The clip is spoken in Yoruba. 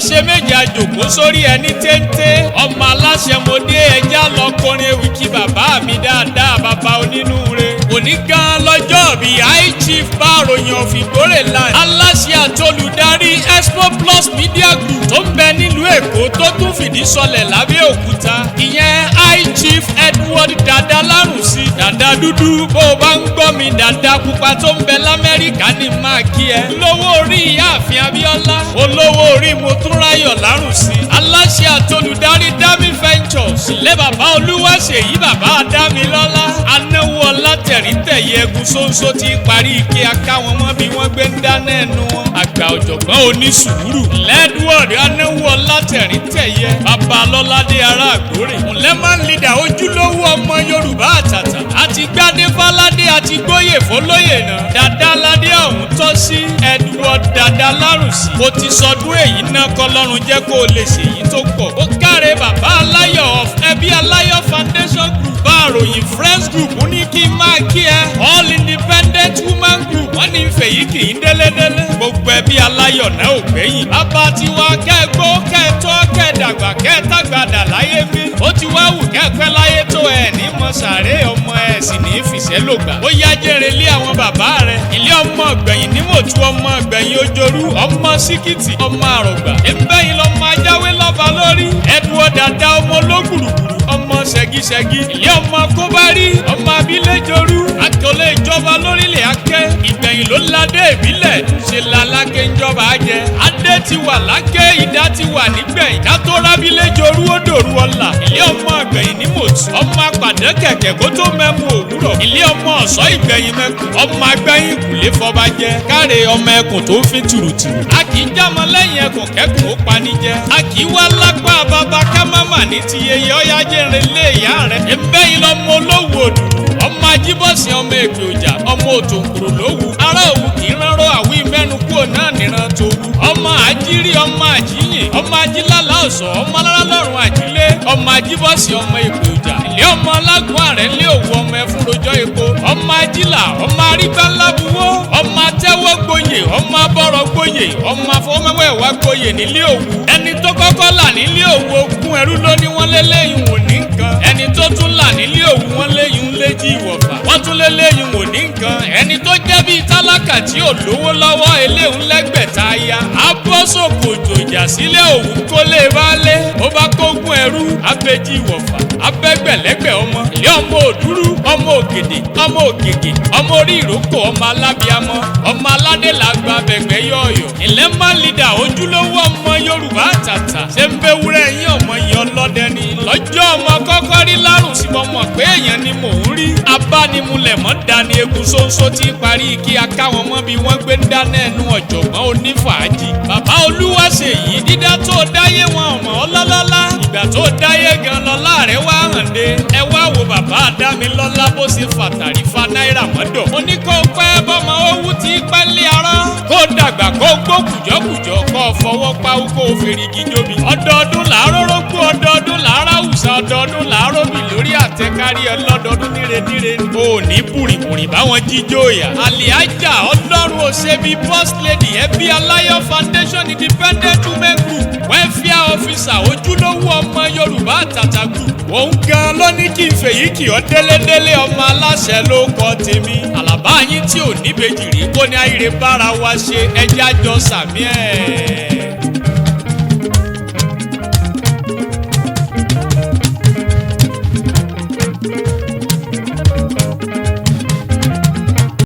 Ṣe méjì àjòkó sórí ẹni téńté. Ọmọ aláṣẹ mo dé, ẹja lọ kọrin ewì kí bàbá mi dáadáa, bàbá onínúure. Òní gan lọ́jọ́ bíi High Chief Báròyìn of Ìgbórè Land, aláṣẹ àtolùdarí Expo Plus Media Group tó ń bẹ nílùú Èkó, tó tún fìdí sọlẹ̀ lábẹ́òkúta, ìyẹn High Chief Edward Dada Lárùnsí. Dada dúdú, bó o bá ń gbọ́ mi, dada pupa tó ń bẹ l'Amẹ́ríkà ní máa kí ẹ. Olówó orí Ìyáàfin Abíọ́lá, olówó orí Motúnráyọ̀ Lárùnsí, aláṣẹ àtolùdarí Dami Ventures. Ilé bàbá Olúwaṣèyí, bàbá Adámilọ́lá, anáwó ọlátẹ̀rítẹ̀yẹ ẹ̀gùn ṣóńṣó ti parí ike akáwọn mọ́ bí wọ́n gbé ń dáná ẹnu wọn. Àgbà ọ̀jọ̀gbọ́n onísùúrù lẹ́dúwọ̀dì anáwó ọlátẹ̀rítẹ̀yẹ, bàbá Lọ́ládé ará Àgbórè, ńlẹ́mọ̀n leader, ojúlówó ọmọ Yorùbá àtàtà, àti gbadé fáládé, àti gbóyè fọlóyè náà. Dada ládé ọ̀hún tọ́ sí Edward Dada Lárùsí. Ó ti sọdún èyí náà, kọlọ́run jẹ́ kó o lè ṣèyí tó pọ̀. Ó káre, bàbá aláyọ̀ of Ẹbí Aláyọ̀ Foundation Group, bá àròyìn Friends Group ní kí n máa kí ẹ. All Independent Woman Group, wọ́n ní fèyí kì í délédélé. Gbogbo ẹbí aláyọ̀ náà ò gbẹ̀yìn. Bàbá tiwa, kẹ́gbó kẹ́tọ́ kẹ́dàgbà kẹ́tàgbàdà láyé mi. Ó ti wá wù kẹ́pẹ́ láyé tó, ẹ̀ ní mọ sàré ọmọ ẹ̀ sì ní fìṣẹ́ lògbà. Ó yá jẹ́rẹ̀ lé àwọn bàbá rẹ̀. Ilé ọmọ ọ̀gbẹ̀yìn nímòtú, ọmọ ọ̀gbẹ̀yìn ojorú, ọmọ síkìtì, ọmọ àrògbà. Ẹ̀ńbẹ́yìn lọ́mọ ajáwé lọ́ba lórí. Edward Dada, ọmọ ológùrùgùrù, ọmọ ṣẹ́gíṣẹ́gí. Ilé ọmọ kóbárí, ọmọ abiléjorú. Akọlé ìjọba lórílẹ̀ akẹ́. Ìgbẹ̀yìn ló ládé ìbílẹ̀. Ṣe lalákè ńjọba jẹ. Adé ti wà lákè, ìdá ti wà nígbẹ̀yìn. Kátó rábíléjorú ó dòru ọ̀la. Ilé ọmọ àgbẹ̀yìn ní mòtù. Ọmọ apàdé kẹ̀kẹ́ kó tó mẹ́mu òwúrọ̀. Ilé ọmọ ọ̀sọ́ ìgbẹ̀yìn mẹ́kù. Ọmọ agbẹ́yìn kùlé fọba jẹ. Káre, ọmọ ẹkùn tó ń fi tùrùtùrù. A kì í jámọ́ lẹ́yìn ẹkùn kẹ́kùn ó pani jẹ. A kì í wá lápá bàbá ká má mà ní ti yeye ọ̀yá jẹ́rìn lé ìyá rẹ̀. Ẹ̀ńbẹ́yìn lọ́mọ olówó òdùdù, ọmọ ajíbọ̀sìn, ọmọ èkè òjà, ọmọ òtòǹkùrù lówù. Ará òwú kì í ránrọ́ àwí mẹ́nu kúò náà níran tó wú. Ọmọ àjírí, ọmọ àjíyìn, ọmọ ajílálà ọ̀sọ̀, ọmọ alára lọ́rùn àjílé, ọmọ ajíbọ̀sìn, ọmọ èkè òjà. Ilé ọmọ alágùn àrẹ lé òwú, ọmọ ẹfún rojọ́ epo, ọmọ ajílà, ọmọ arígbáńlábuwó, ọmọ atẹ́wọ́ gboyè, ọmọ abọ́rọ̀ gboyè, ọmọ afọwọ́mẹ́wẹ̀wá gboyè nílé òwú. Ẹni tó kọ́kọ́ là nílé òwú, ogún ẹrú ló ní, wọ́n lélẹ́yìn wò ní nǹkan. Ẹni tó tún là nílé òwú, wọ́n léyìn léjì ìwọ̀fà, wọ́n tún léléyìn wò ní nǹkan. Ẹni tó jẹ́ bíi tálákà tí ò lówó lọ́wọ́, eléhùn lẹ́gbẹ̀ta ya abọ́sòkòtò ìjà sílẹ̀ òwú kólé baálé. Ó bá kógun ẹrú abẹ́jì ìwọ̀fà abẹ́gbẹ̀lẹ́gbẹ̀ ọmọ. Ilé ọmọ òdúrú, ọmọ ògèdè, ọmọ ògègè, ọmọ orí ìrókò, ọmọ alábíamọ, ọmọ aládé làgbà bẹ̀gbẹ́ yọ̀ọ̀yọ̀. Ilẹ̀ máa ń lidà, ojúlówó ọmọ Yorùbá àtàtà. Ṣé ń bẹ wúrẹ́ yín, ọmọ yìí ọlọ́dẹ ni. Lọ́jọ́ ọmọ kọ́kọ́ rí lárùn sí, mo mọ̀ pé èèyàn ni mò ń rí. Abánimúlẹ̀ mọ́ dání egun ṣóńṣó tí parí kí akáwọn mọ́ bí wọ́n gbé ń dáná ẹnu. Ọ̀jọ̀gbọ́n onífàájì, bàbá Olúwaṣèyí, dídá tó dáyé wọn ọmọ ọlọ́lọ́lá. Ìgbà tó dáyé gan lọ́lá rẹ̀ wá hàn dé. Ẹ wá wo bàbá Adámilọ́lá bó ṣe fàtàrí fa náírà mọ́dọ̀. Mo ní kó pẹ́ bọ́mọ owó tí pẹ́ lé arán, kó dàgbà, kó gbó kùjọ́kùjọ́, kó fọwọ́ pawú, kó ferigi jóbi. Ọdọọdún làárọ̀ rógbó, ọdọọdún làárọ̀ àwùsà, ọdọọdún làárọ̀ bì lórí àtẹkárí ọlọ́dọọdún níre-níre. O ní bùrìbùrì báwọn jíjó yà. Àlìájà Ọlọ́run òṣèbí, First Lady Ẹbí Aláyọ̀ Foundation Independent Women Group, welfare officer, ojúlówó ọmọ Yorùbá àtàtà group. Òun gan ló ní kí n fèyí kì ọ́ délédélé. Ọmọ aláṣẹ ló kọ́ tèmi. Àlàbá yín tí ò níbejì rí kó ní àìrè bára wa ṣe, ẹjẹ́ àjọ sàmí ẹ̀.